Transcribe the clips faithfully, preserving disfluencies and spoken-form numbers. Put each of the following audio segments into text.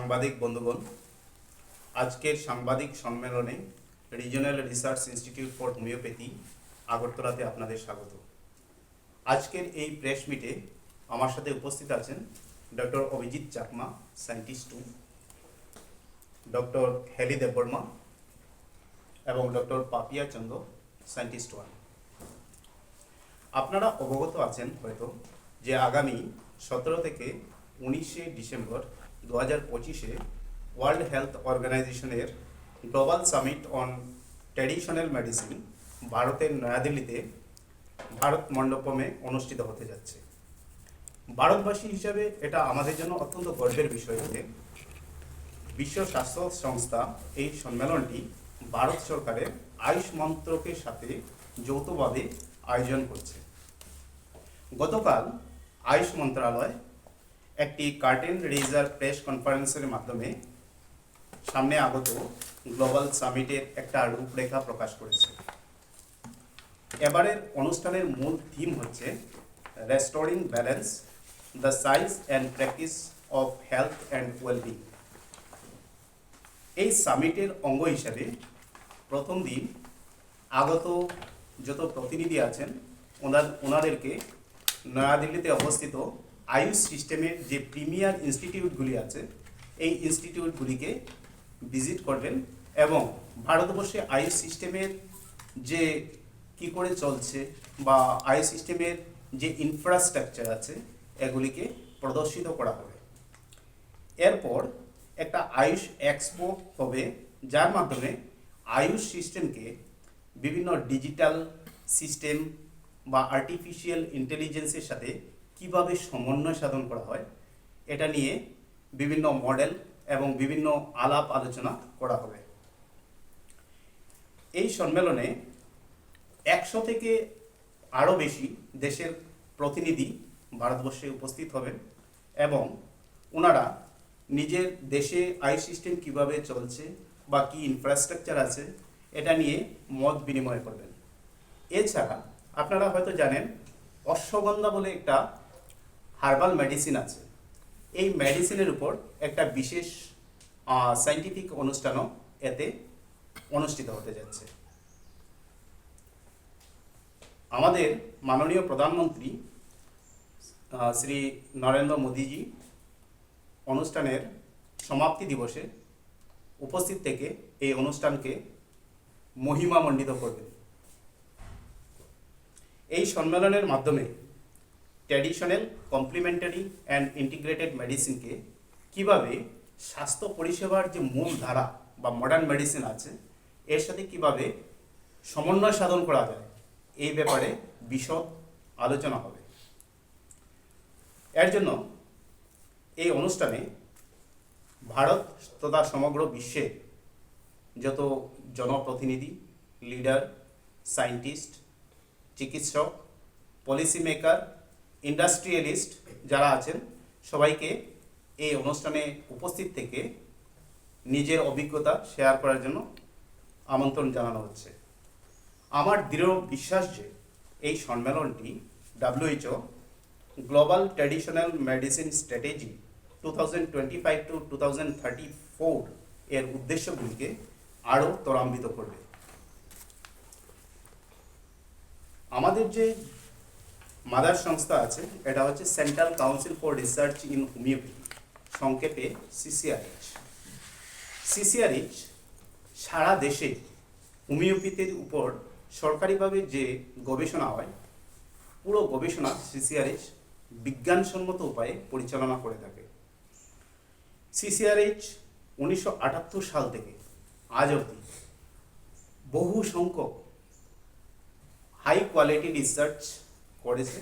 সাংবাদিক বন্ধুগণ, আজকের সাংবাদিক সম্মেলনে regional research institute for homeopathy আগরতলাতে আপনাদের স্বাগত। আজকের এই প্রেস মিটে আমার সাথে উপস্থিত আছেন doctor Abhijit Chakma, scientist two, doctor Heli Debbarma এবং doctor Papiya Chandra, scientist one. আপনারা অবগত আছেন হয়তো যে আগামী সতেরো থেকে উনিশে ডিসেম্বর দু হাজার পঁচিশে ওয়ার্ল্ড হেলথ অর্গানাইজেশনের global summit on traditional medicine ভারতের নয়াদিল্লিতে ভারত মণ্ডপমে অনুষ্ঠিত হতে যাচ্ছে। ভারতবাসী হিসাবে এটা আমাদের জন্য অত্যন্ত গর্বের বিষয় যে বিশ্ব স্বাস্থ্য সংস্থা এই সম্মেলনটি ভারত সরকারের আয়ুষ মন্ত্রকের সাথে যৌথভাবে আয়োজন করছে। গতকাল আয়ুষ মন্ত্রণালয় একটি কার্টেন রেইজার প্রেস কনফারেন্সের মাধ্যমে সামনে আগত গ্লোবাল সামিটের একটা রূপরেখা প্রকাশ করেছে। এবারের অনুষ্ঠানের মূল থিম হচ্ছে Restoring Balance, the Science and Practice of Health and Wellbeing। এই সামিটের অঙ্গ হিসাবে প্রথম দিন আগত যত প্রতিনিধি আছেন ওনার ওনাদেরকে নয়াদিল্লিতে অবস্থিত আয়ুষ সিস্টেমের যে প্রিমিয়ার ইনস্টিটিউটগুলি আছে এই ইনস্টিটিউটগুলিকে ভিজিট করবেন এবং ভারতবর্ষে আয়ুষ সিস্টেমের যে কি করে চলছে বা আয়ুষ সিস্টেমের যে ইনফ্রাস্ট্রাকচার আছে এগুলিকে প্রদর্শিত করা হবে। এরপর একটা আয়ুষ এক্সপো হবে, যার মাধ্যমে আয়ুষ সিস্টেমকে বিভিন্ন ডিজিটাল সিস্টেম বা আর্টিফিশিয়াল ইন্টেলিজেন্সের সাথে কিভাবে সমন্বয় সাধন করা হয়, এটা নিয়ে বিভিন্ন মডেল এবং বিভিন্ন আলাপ আলোচনা করা হবে। এই সম্মেলনে একশো থেকে আরও বেশি দেশের প্রতিনিধি ভারতবর্ষে উপস্থিত হবেন এবং ওনারা নিজের দেশে আয়ুষ সিস্টেম কীভাবে চলছে বা কী ইনফ্রাস্ট্রাকচার আছে, এটা নিয়ে মত বিনিময় করবেন। এছাড়া আপনারা হয়তো জানেন, অশ্বগন্ধা বলে একটা হার্বাল মেডিসিন আছে। এই মেডিসিনের উপর একটা বিশেষ সায়েন্টিফিক অনুষ্ঠানও এতে অনুষ্ঠিত হতে যাচ্ছে। আমাদের মাননীয় প্রধানমন্ত্রী আহ, শ্রী নরেন্দ্র মোদীজি অনুষ্ঠানের সমাপ্তি দিবসে উপস্থিত থেকে এই অনুষ্ঠানকে মহিমামণ্ডিত করবেন। এই সম্মেলনের মাধ্যমে ট্র্যাডিশনাল, কমপ্লিমেন্টারি অ্যান্ড ইন্টিগ্রেটেড মেডিসিনকে কীভাবে স্বাস্থ্য পরিষেবার যে মূল ধারা বা মডার্ন মেডিসিন আছে এর সাথে কিভাবে সমন্বয় সাধন করা যায়, এই ব্যাপারে বিশদ আলোচনা হবে। এর জন্য এই অনুষ্ঠানে ভারত তথা সমগ্র বিশ্বের যত জনপ্রতিনিধি, লিডার, সায়েন্টিস্ট, চিকিৎসক, পলিসি মেকার, ইন্ডাস্ট্রিয়ালিস্ট যারা আছেন, সবাইকে এই অনুষ্ঠানে উপস্থিত থেকে নিজের অভিজ্ঞতা শেয়ার করার জন্য আমন্ত্রণ জানানো হচ্ছে। আমার দৃঢ় বিশ্বাস যে এই সম্মেলনটি WHO global traditional medicine strategy two thousand twenty five to two thousand thirty four এর উদ্দেশ্যগুলিকে আরও ত্বরান্বিত করবে। আমাদের যে মাদার সংস্থা আছে, এটা হচ্ছে central council for research in homeopathy, সংক্ষেপে সিসিআরএইচ। সিসিআরএইচ সারা দেশে হোমিওপ্যাথির উপর সরকারিভাবে যে গবেষণা হয়, পুরো গবেষণা সিসিআরএইচ বিজ্ঞানসম্মত উপায়ে পরিচালনা করে থাকে। সিসিআরএইচ উনিশশো আটাত্তর সাল থেকে আজ অবধি বহু সংখ্যক হাই কোয়ালিটি রিসার্চ করেছে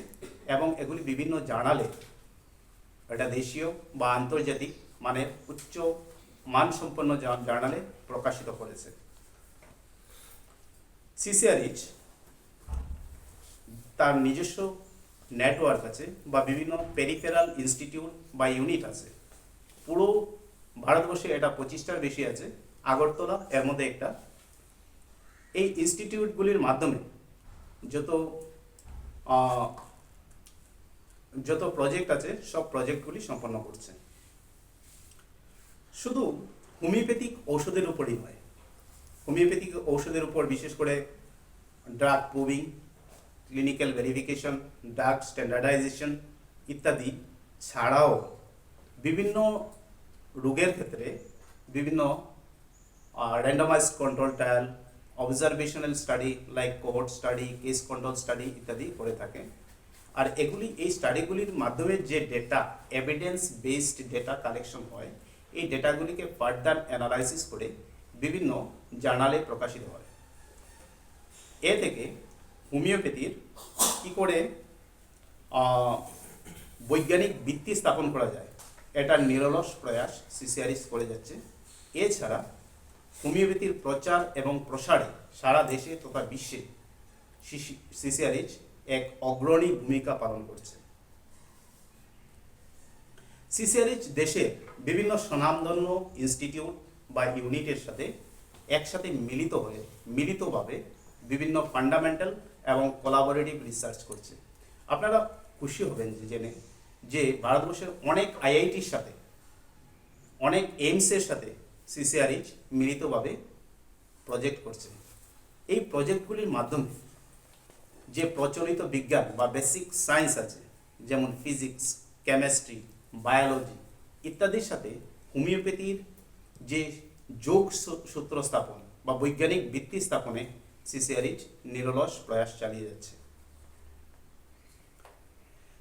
এবং এগুলি বিভিন্ন জার্নালে, এটা দেশীয় বা আন্তর্জাতিক মানের উচ্চ মানসম্পন্ন জা- জার্নালে প্রকাশিত করেছে। সিসিআরএইচ তার নিজস্ব নেটওয়ার্ক আছে বা বিভিন্ন পেরিফেরাল ইনস্টিটিউট বা ইউনিট আছে। পুরো ভারতবর্ষে এটা পঁচিশটার বেশি আছে, আগরতলা এর মধ্যে একটা। এই ইনস্টিটিউটগুলির মাধ্যমে যত আহ, যত প্রজেক্ট আছে, সব প্রজেক্টগুলি সম্পন্ন করছে। শুধু হোমিওপ্যাথিক ঔষধের উপরই নয়, হোমিওপ্যাথিক ঔষধের উপর বিশেষ করে drug proving, clinical verification, drug standardisation ইত্যাদি ছাড়াও বিভিন্ন রোগের ক্ষেত্রে বিভিন্ন randomized control trial, observational study like cohort study, case control study ইত্যাদি করে থাকে। আর এগুলি, এই স্টাডিগুলির মাধ্যমে যে data, evidence based data collection হয়, এই ডেটাগুলিকে ফার্দার অ্যানালাইসিস করে বিভিন্ন জার্নালে প্রকাশিত হয়। এ থেকে হোমিওপ্যাথির কী করে আহ, বৈজ্ঞানিক ভিত্তি স্থাপন করা যায়, এটা নিরলস প্রয়াস সিসিআরএইচ করে যাচ্ছে। এছাড়া হোমিওপ্যাথির প্রচার এবং প্রসারে সারা দেশে তথা বিশ্বে সিসিআরএইচ এক অগ্রণী ভূমিকা পালন করছে। সিসিআরএইচ দেশের বিভিন্ন স্বনামধন্য ইনস্টিটিউট বা ইউনিটের সাথে একসাথে মিলিত হয়ে, মিলিতভাবে বিভিন্ন ফান্ডামেন্টাল এবং কোলাবোরেটিভ রিসার্চ করছে। আপনারা খুশি হবেন যে জেনে যে ভারতবর্ষের অনেক আইআইটির সাথে, অনেক এইমসের সাথে সিসিআরএইচ মিলিতভাবে প্রজেক্ট করছে। এই প্রজেক্টগুলির মাধ্যমে যে প্রচলিত বিজ্ঞান বা বেসিক সায়েন্স আছে, যেমন ফিজিক্স, কেমিস্ট্রি, বায়োলজি ইত্যাদির সাথে হোমিওপ্যাথির যে যোগ সূ-, সূত্র স্থাপন বা বৈজ্ঞানিক ভিত্তি স্থাপনে সিসিআরএইচ নিরলস প্রয়াস চালিয়ে যাচ্ছে।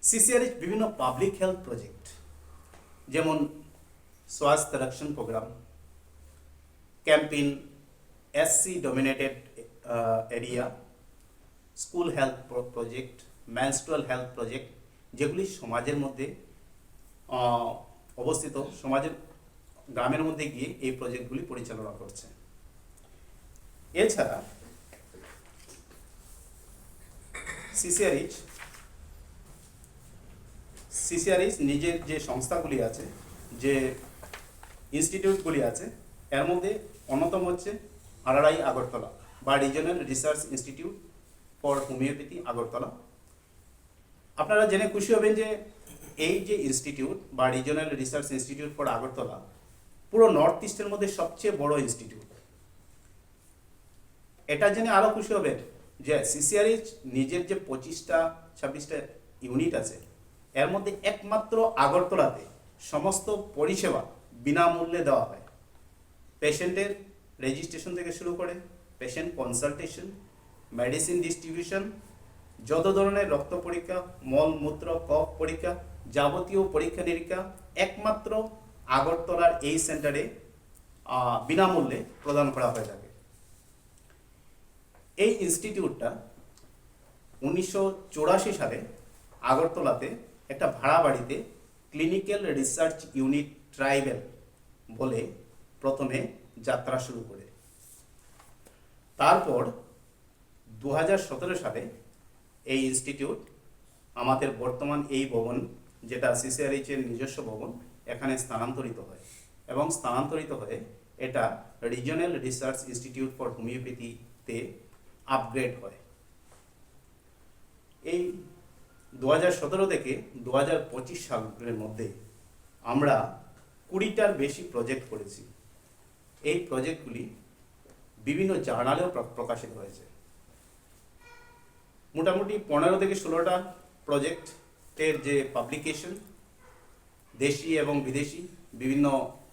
সিসিআরএইচ বিভিন্ন পাবলিক হেলথ প্রজেক্ট, যেমন স্বাস্থ্য রক্ষণ programme, camp in SC dominated area, school health project, menstrual health project, যেগুলি সমাজের মধ্যে আহ, অবস্থিত, সমাজের গ্রামের মধ্যে গিয়ে এই প্রজেক্টগুলি পরিচালনা করছে। এছাড়া সিসিআরএইচ সিসিআরএইচ নিজের যে সংস্থাগুলি আছে, যে ইনস্টিটিউটগুলি আছে, এর মধ্যে অন্যতম হচ্ছে আরআরআই আগরতলা বা regional research institute for homeopathy Agartala. আপনারা জেনে খুশি হবেন যে এই যে ইনস্টিটিউট বা regional research institute for Agartala পুরো নর্থ ইস্টের মধ্যে সবচেয়ে বড় ইনস্টিটিউট। এটা জেনে আরও খুশি হবেন যে সিসিআরএইচ নিজের যে পঁচিশটা ছাব্বিশটা ইউনিট আছে, এর মধ্যে একমাত্র আগরতলাতে সমস্ত পরিষেবা বিনামূল্যে দেওয়া হয়। পেশেন্টের রেজিস্ট্রেশন থেকে শুরু করে পেশেন্ট কনসালটেশন, মেডিসিন ডিস্ট্রিবিউশন, যত ধরনের রক্ত পরীক্ষা, মল মূত্র কফ পরীক্ষা, যাবতীয় পরীক্ষা নিরীক্ষা একমাত্র আগরতলার এই সেন্টারে আহ, বিনামূল্যে প্রদান করা হয়ে থাকে। এই ইনস্টিটিউটটা উনিশশো চুরাশি সালে আগরতলাতে একটা ভাড়া বাড়িতে ক্লিনিক্যাল রিসার্চ ইউনিট ট্রাইবেল বলে প্রথমে যাত্রা শুরু করে। তারপর দু হাজার সতেরো সালে এই ইনস্টিটিউট আমাদের বর্তমান এই ভবন, যেটা সিসিআরএইচ এর নিজস্ব ভবন, এখানে স্থানান্তরিত হয় এবং স্থানান্তরিত হয়ে এটা রিজিওনাল রিসার্চ ইনস্টিটিউট ফর হোমিওপ্যাথিতে আপগ্রেড হয়। এই দু হাজার সতেরো থেকে দু হাজার পঁচিশ সালের মধ্যে আমরা কুড়িটার বেশি প্রজেক্ট করেছি। এই প্রজেক্টগুলি বিভিন্ন জার্নালেও প্র-, প্রকাশিত হয়েছে। মোটামুটি পনেরো থেকে ষোলোটা প্রজেক্টের যে পাবলিকেশন, দেশি এবং বিদেশি বিভিন্ন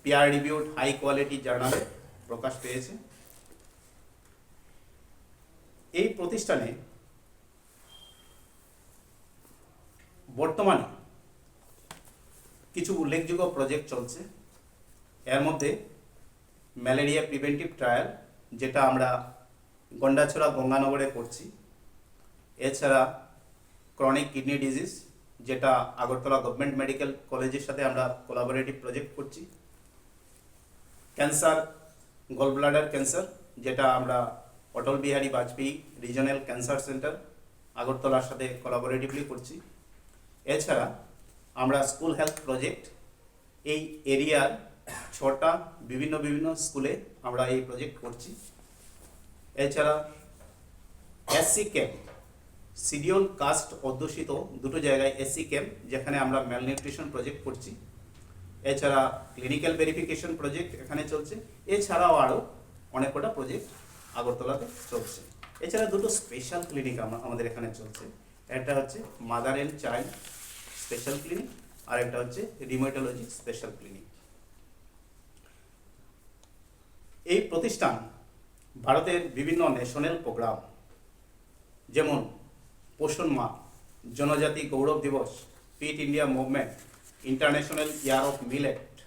পিয়ার রিভিউড হাই কোয়ালিটি জার্নালে প্রকাশ পেয়েছে। এই প্রতিষ্ঠানে বর্তমানে কিছু উল্লেখযোগ্য প্রজেক্ট চলছে। এর মধ্যে ম্যালেরিয়া প্রিভেন্টিভ ট্রায়াল, যেটা আমরা গন্ডাছড়া গঙ্গানগরে করছি। এছাড়া ক্রনিক কিডনি ডিজিজ, যেটা আগরতলা গভর্নমেন্ট মেডিকেল কলেজের সাথে আমরা কোলাবোরেটিভ প্রজেক্ট করছি। ক্যান্সার, গল ব্লাডার ক্যান্সার, যেটা আমরা অটল বিহারী বাজপেয়ী রিজিওনাল ক্যান্সার সেন্টার আগরতলার সাথে কোলাবোরেটিভলি করছি। এছাড়া আমরা স্কুল হেলথ প্রজেক্ট, এই এরিয়ার ছটা বিভিন্ন বিভিন্ন স্কুলে আমরা এই প্রজেক্ট করছি। এছাড়া এসসি ক্যাম্প, শিডিউল কাস্ট অধ্যুষিত দুটো জায়গায় এসসি ক্যাম্প, যেখানে আমরা ম্যালনিউট্রিশন প্রজেক্ট করছি। এছাড়া ক্লিনিক্যাল ভেরিফিকেশন প্রজেক্ট এখানে চলছে। এছাড়াও আরও অনেক কটা প্রজেক্ট আগরতলাতে চলছে। এছাড়া দুটো স্পেশাল ক্লিনিক আমা- আমাদের এখানে চলছে। একটা হচ্ছে mother and child special clinic, আর একটা হচ্ছে রিউমাটোলজি স্পেশাল ক্লিনিক। এই প্রতিষ্ঠান ভারতের বিভিন্ন ন্যাশনাল প্রোগ্রাম, যেমন পোষণ মাহ, জনজাতি গৌরব দিবস, fit India movement, international year of millet,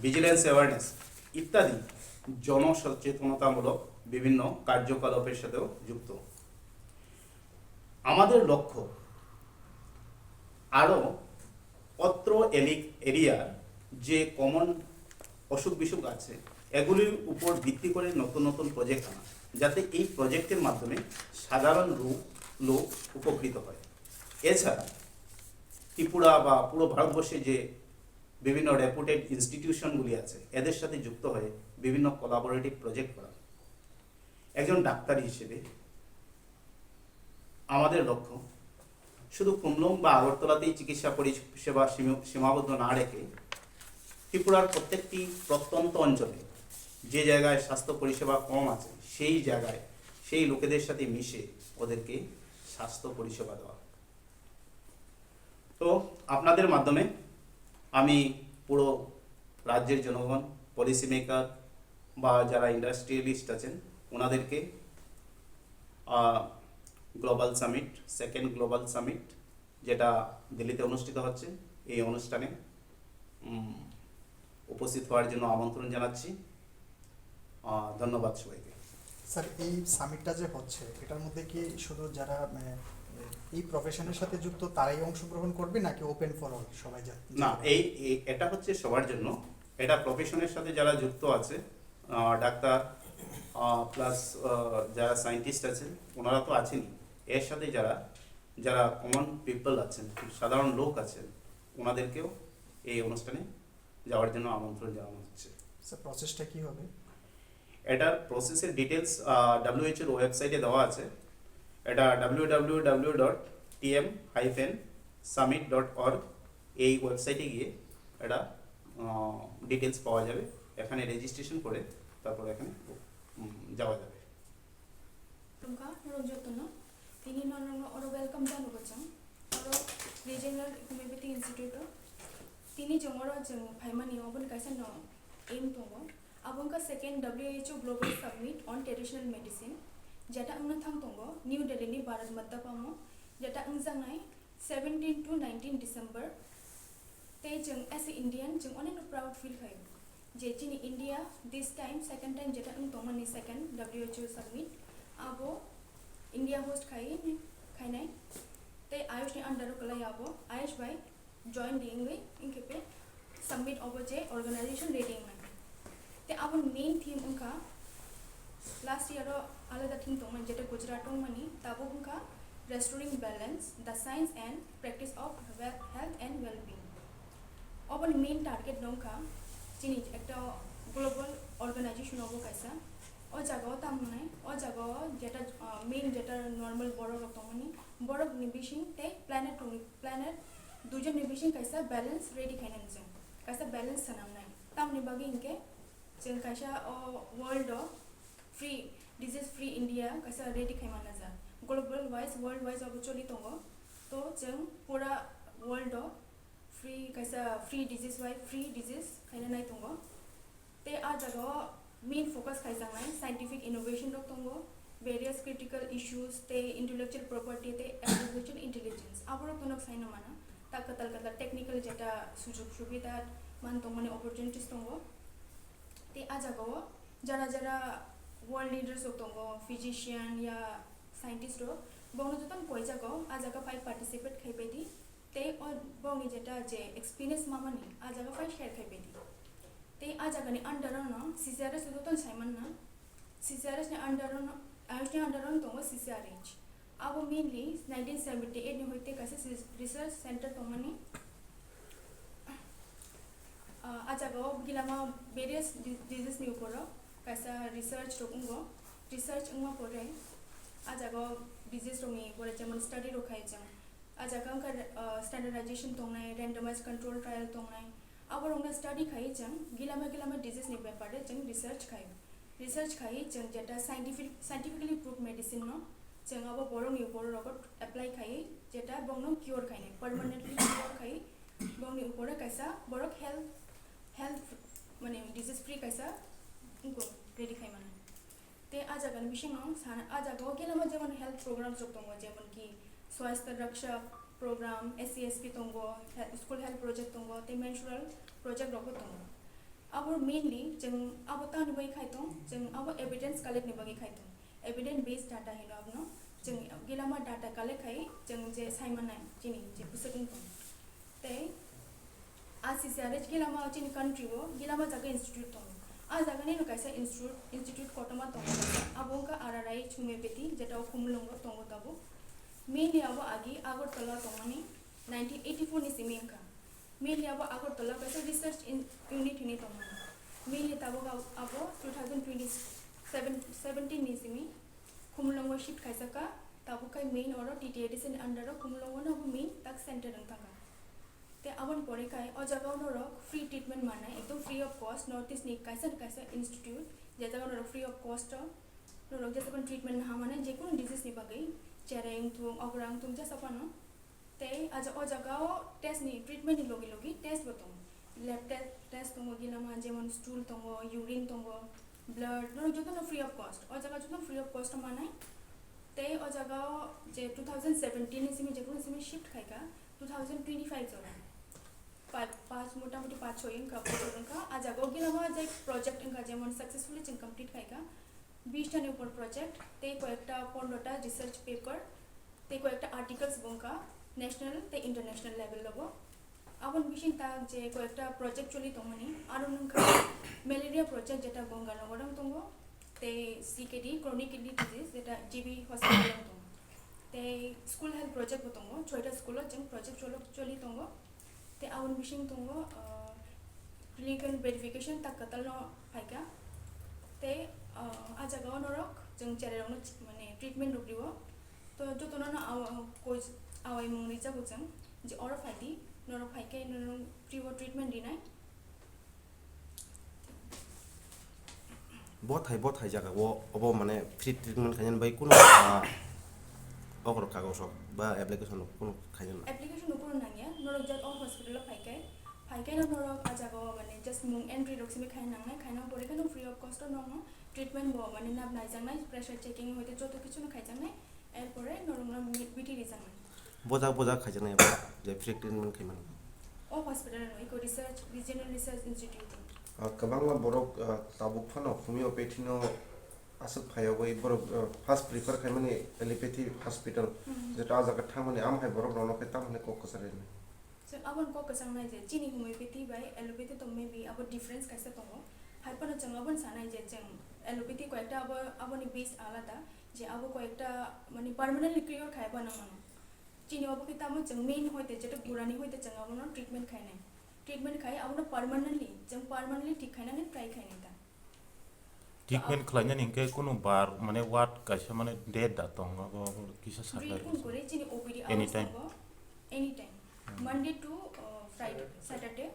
vigilance awareness ইত্যাদি জনসচেতনতামূলক বিভিন্ন কার্যকলাপের সাথেও যুক্ত। আমাদের লক্ষ্য আরও অত্র এলিক এরিয়ার যে কমন অসুখ বিসুখ আছে, এগুলির উপর ভিত্তি করে নতুন নতুন প্রজেক্ট আনা, যাতে এই প্রজেক্টের মাধ্যমে সাধারণ রু- লোক উপকৃত হয়। এছাড়া ত্রিপুরা বা পুরো ভারতবর্ষে যে বিভিন্ন রেপুটেড ইনস্টিটিউশনগুলি আছে, এদের সাথে যুক্ত হয়ে বিভিন্ন কোলাবোরেটিভ প্রজেক্ট করা। একজন ডাক্তার হিসেবে আমাদের লক্ষ্য শুধু কুমলুং বা আগরতলাতেই চিকিৎসা পরিষেবা সীম- সীমাবদ্ধ না রেখে ত্রিপুরার প্রত্যেকটি প্রত্যন্ত অঞ্চলে যে জায়গায় স্বাস্থ্য পরিষেবা কম আছে, সেই জায়গায় সেই লোকেদের সাথে মিশে ওদেরকে স্বাস্থ্য পরিষেবা দেওয়া। তো আপনাদের মাধ্যমে আমি পুরো রাজ্যের জনগণ, পলিসি মেকার বা যারা ইন্ডাস্ট্রিয়ালিস্ট আছেন, ওনাদেরকে global summit, second global summit, যেটা দিল্লিতে অনুষ্ঠিত হচ্ছে, এই অনুষ্ঠানে উম, উপস্থিত হওয়ার জন্য আমন্ত্রণ জানাচ্ছি। আহ, ধন্যবাদ সবাইকে। স্যার, এই সামিটটা যে হচ্ছে, এটার মধ্যে কি শুধু যারা, মানে, এই প্রফেশনের সাথে যুক্ত তারাই অংশগ্রহণ করবে, নাকি ওপেন ফর অল, সবাই যা-, যে না, কোনো? এই এই- এটা হচ্ছে সবার জন্য। এটা প্রফেশনের সাথে যারা যুক্ত আছে, আহ, ডাক্তার প্লাস যারা সায়েন্টিস্ট আছেন, ওনারা তো আছেনই, এর সাথে যারা যারা কমন পিপল আছেন, সাধারণ লোক আছেন, ওনাদেরকেও এই অনুষ্ঠানে যাওয়ার জন্য আমন্ত্রণ জানানো হচ্ছে। স্যার, প্রসেসটা কি হবে? এটার প্রসেসের ডিটেলস ডাব্লিউএইচওর ওয়েবসাইটে দেওয়া আছে। এটা W W W dot T M hyphen summit dot org, এই ওয়েবসাইটে গিয়ে এটা ডিটেলস পাওয়া যাবে। এখানে রেজিস্ট্রেশন করে তারপর এখানে উম, যাওয়া যাবে। Tongkha norok jotono tini norokno oro welcome jano bo chwng oro Regional Homeopathy Institute o. Tini chwng oro chwng phaimani oboni kaisa no aim tongo, abo wngkha second W H O Global Summit on Traditional Medicine, jeta wngna thang tongo New Delhi ni Bharat Mandapam o, jeta wngjaknai seventeen to nineteen December. Tei chwng as a Indian chwng onek no proud feel khaio je chini India this time second time jeta wng tongmani second W H O summit abo India host khai khainai. Tei Ayush ni under o kwlai abo Ayush bai join di wngwi wngkhe pe summit obo je organization ready wngnai. Tei aboni main theme wngkha, last year o alada theme tongmani, jeta Gujarat tongmani, tabuk wngkha Restoring Balance, the Science and Practice of Well- Health and Well-being. Oboni main target no wngkha chini ekta global organization obo kaisa. O jaga o tamo wngnai, o jaga o jeta, ah, main jeta normal borok rok tongmani, borok ni bising tei planet rok ni, planet duijon ni bising kaisa balance ready khainani chwng, kaisa balance swnamnai. Tamoni bagwi hinkhe chwng kaisa o world o free, disease free India kaisa ready khaima najak. Global wise, world wise abo choli tongo. To chwng pura world o free kaisa free disease bai free disease khaina nai tongo. Tei a jaga o main focus khaijaknai scientific innovation rok tongo, various critical issues tei intellectual property tei artificial intelligence. Aborok tono sai no mano. Ta kwtal kwtal technical jeta sujug subida man tongmani opportunities tongo. Tei a jaga o jara jara world leaders rok tongo, physician ya scientist rok, bongno jotono koi jago a jaga phai participate khai bai di. Tei o bongni jeta je experience mamani a jaga phai share khai bai di. Tei a jagani under o no C C R H jotono sai manna. C C R H ni under o no, Ayush ni under o no tongo C C R H. Abo mainly nineteen seventy eight ni hoite kaisa sis- research center tongmani. Ah, a jaga o gilama various di- disease ni upor o kaisa research rok wngo. Research wngma pore a jaga o disease rok ni pore jemon study rok khai chwng. A jaga wngkha, ah, standardization tongnai, randomized control trial tongnai, Aborokno study khai chwng gilama gilama disease ni bepar de chwng research khai. Research khai chwng jeta scientific, scientifically proved medicine no chwng abo borok ni upor rogo apply khai, jeta bongno cure khai, permanently cure khai, bongni upore kaisa borok health, health mane disease free kaisa wngkuk ready khai mano. Tei a jagani bisingo sana, a jagao khe lama jemon health programs rok tongo, jemon ki Swasthya Raksha program, S C S P tongo, he-, school health project tongo, tei menstrual project rokbo tongo. Abo mainly chwng abo tamni bagwi khai tong, chwng abo evidence collect ni bagwi khai tong. Evidence based data hino abono, chwng gilama data collect khai chwng je sai manai chini je bwswk wng tong. Tei a C C R H gilama chini country o gilama jaga institute tongo. A jaga nino kaisa institute, institute kotorma tongo. Abo wngkha R R I H Homeopathy, jeta o Khumulwngo tongo tabuk. Mainly abo agi Agartala tongmani nineteen eighty-four ni simi wngkha. Mainly abo Agartala kaisa research in-, unit hinwi tongmani. Mainly tabuk abo, abo two thousand twenty-seven, seventeen ni simi Khumulwngo shift khaijak kha, tabuk khai main oro T T A D C ni under o Khumulwngo no bo main tak center wng thang kha. Tei aboni pore khai o jaga o norok free treatment mannai, ekdom free of cost, North East ni kaisa na kaisa institute, je jaga norok free of cost o norok jesa phano treatment naha mannai, je kunu disease ni bagwi, chereng thung, okra wng thung, jesa phano. Tei a ja-, o jaga o test ni treatment ni logi logi test bo tongo. Lab te-, test tongo, gilama jemon stool tongo, urine tongo, blood, norok jotono free of cost. O jaga jotono free of cost o manai. Tei o jaga o je two thousand seventeen ni simi, je kunu simi shift khai kha, two thousand twenty-five jora. Pa-, paanch, motamoti paanch choi wngkha, bochor wngkha. A jaga o gilama je project wngkha, jemon successfully chwng complete khai kha. Bish ta ni upor project, tei koyekta pondro ta research paper, tei koyekta articles bo wngkha national tei international level o bo. Aboni bising tak je koyekta project choli tongmani, aro wngkha malaria project, jeta Ganganagar o tongo, tei C K D, chronic kidney disease, jeta G B hospital o tongo, tei school health project bo tongo, choita school o chwng project cholo-, choli tongo. Tei aboni bising tongo, ah, clinical verification tak kwtalno phaikha. Tei, ah, a jagao norok chwng cherairokno chi-, mane treatment rok rio. To jotono no awa-, koi-, awaimung rijago chwng je oro phaidi, norok phaikhe norok free o treatment rinai. Bo thai, bo thai jaga o, obo mane free treatment khainani bai kunu, ah, okoro kagos rok ba application rok kunu khainani. Application rok kunu nangya, norok just o hospital o phaikai, phaikai no norok a jaga o mane just mung entry rok simi khaina nangnai, khaina pore khe no free of cost o nokno treatment bo mane nab naijaknai, pressure checking hoite joto kichu no khaijaknai, er pore norok no mi-, B T rijaknai. Bojak bojak khaijaknai abo, je free treatment khaimani. O hospital no iko research, regional research institute. Ah, kwbangma borok, ah, tabuk phano homeopathy no aswk phaiwi borok, ah, first prefer khaimani allopathy hospital, hmm, jeto a jaga thangmani, amo hai borok rokno khe tamo hwnwi kok kwchar rwnai. Chwng aboni kok kwchangnai je chini homeopathy bai allopathy to maybe abo difference kaisa tongo. Hai phano chwng aboni sanai je chwng allopathy koyekta abo, aboni base alada, je abo koyekta mane permanently cure khaiba nang mano. Chini obo khe tamo chwng main hoite jeto gurani hoite chwng abono treatment khainai. Treatment khai abono permanently, chwng permanently thik khainani try khainai ta. Treatment khlainani hinkhe kunu bar mane ward kaisa mane date da tong, abo kisa saknai. Kun kore chini O P D hours anytime tongo, anytime. Hmm. Monday to, uh, Friday, Saturday,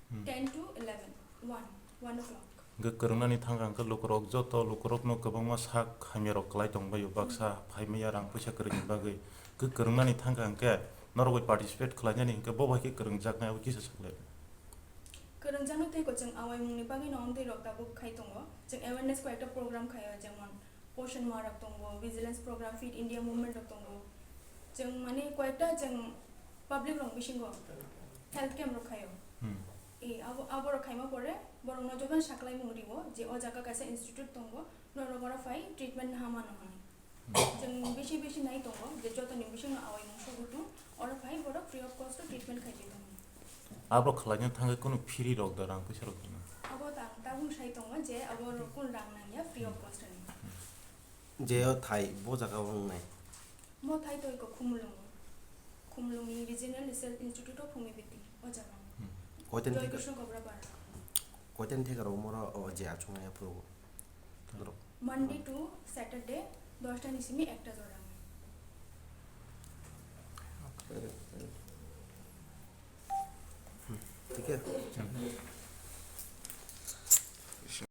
hmm, ten to eleven, one, one o'clock. Hwnkhe kwrwngnani thangkha hwnkhe lukurok joto lukurokno kwbangma sak hamyarok kwlai tongbaio, baksa phaimaya rang puisa kwrwini bagwi. Hwnkhe kwrwngnani thangkha hwnkhe norok bai participate khlainani hwnkhe bo bai khe kwrwngjaknai abo kisa saklai. Kwrwngjaknai tei kwchwng awaimungni bagwino amtwi rok tabuk khai tongo. Chwng awareness koi ekta program khaio, jemon Poshan Ma rok tongo, Vigilance Program, Fit India Movement rok tongo. Chwng mane koyekta chwng public rok bisingo health camp rok khaio. Hmm. E, abo, abo rok khaima pore borok no jotono saklaimung rio je o jaga kaisa institute tongo, norok oro phai treatment naha mano hinwi. Hmm. Chwng bisi bisi nai tongo je jotoni bisingo awaimung sobo tong, oro phai borok free of cost o treatment khai tong. Abo khlaina thangwi kunu free rok da, rang puisa rok da? Abo ta-, tabuk sai tongo je abo rok kunu rang nangya, free of cost ni. Hmm. Je o thai bo jaga o wngnai. Mo thai to iko Khumulwngo. Khumulwngni Regional Research Institute of Homeopathy, o jaga. Hmm. Koiten Joy thika-, Krishna Kobra Para. Koiten thika rok moro o je achung ya phuru. Borok. Monday to Saturday, dosta ni simi ekta jora. ठीक है।